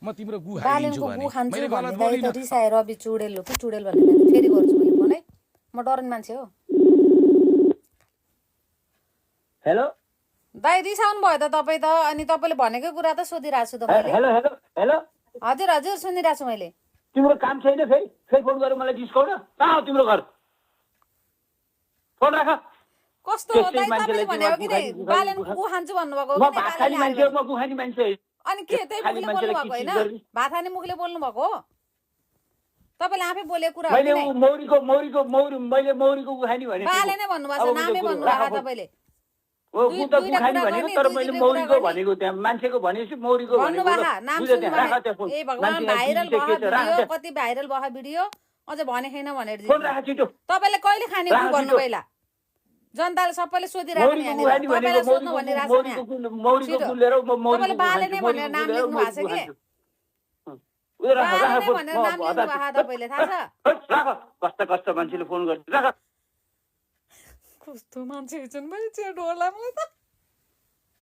म तिम्रो गु खाइदिन्छु बालेनको भने गु खान्छु मैले गलत भन्ने बोलिन त रिसाएर रवि चुडेल हो कि चुडेल भन्ने फेरि गर्छु मैले फोन है म डरन मान्छे हो हेलो दाइ रिसाउनु भयो त तपाईँ त अनि तपाईँले भनेकै कुरा त सोधिरहेको छु त मैले हेलो हेलो हेलो हजुर हजुर सुनिरहेको छु मैले तिम्रो काम छैन फेरि फेरि फोन गरेर मलाई डिस्काउन्ट कहाँ हो तिम्रो घर फोन राख कस्तो हो दाइ तपाईँले भनेको कि नै बालेनको गु खान्छु भन्नुभएको हो म कि नै भात खाने बालेले मान्छे हो म गुखानी मान्छे अनि के त्यही खाली मुखले मान्छेले बोल्नु भएको के होइन चिज गर्ने भात खाने मुखले बोल्नु भएको हो तपाईँले आफै बोलेको कुरा हो मैले कि नै मैले मौरीको गुखानी भने बाले नै भन्नुभएको छ नामै भन्नुभएको तपाईँले गु त गुखानी भनेको तर मैले मौरीको भनेको त्यहाँ मान्छेको भनेपछि मौरीको भनेको नाम सुन्नु ए भगवान भाइरल भयो भिडियो कति भाइरल भयो भिडियो अझ भने छैन भनेर फोन राख छिटो तपाईँले कहिले खाने गु भन्नु पहिला जनताले सबैले सोधिरहेको नि यहाँनिर तपाईँलाई सोध्नु भनिरहेको छ मौरीको गु लिएर म तपाईँले बाले नै भनेर नाम लेख्नु भएको छ कि बाले नै भनेर नाम लेख्नु भएको तपाईँले थाहा छ राख कस्तो मान्छेले फोन गर्छ राख कस्तो मान्छे छन् मैले डर लाग्छ मलाई त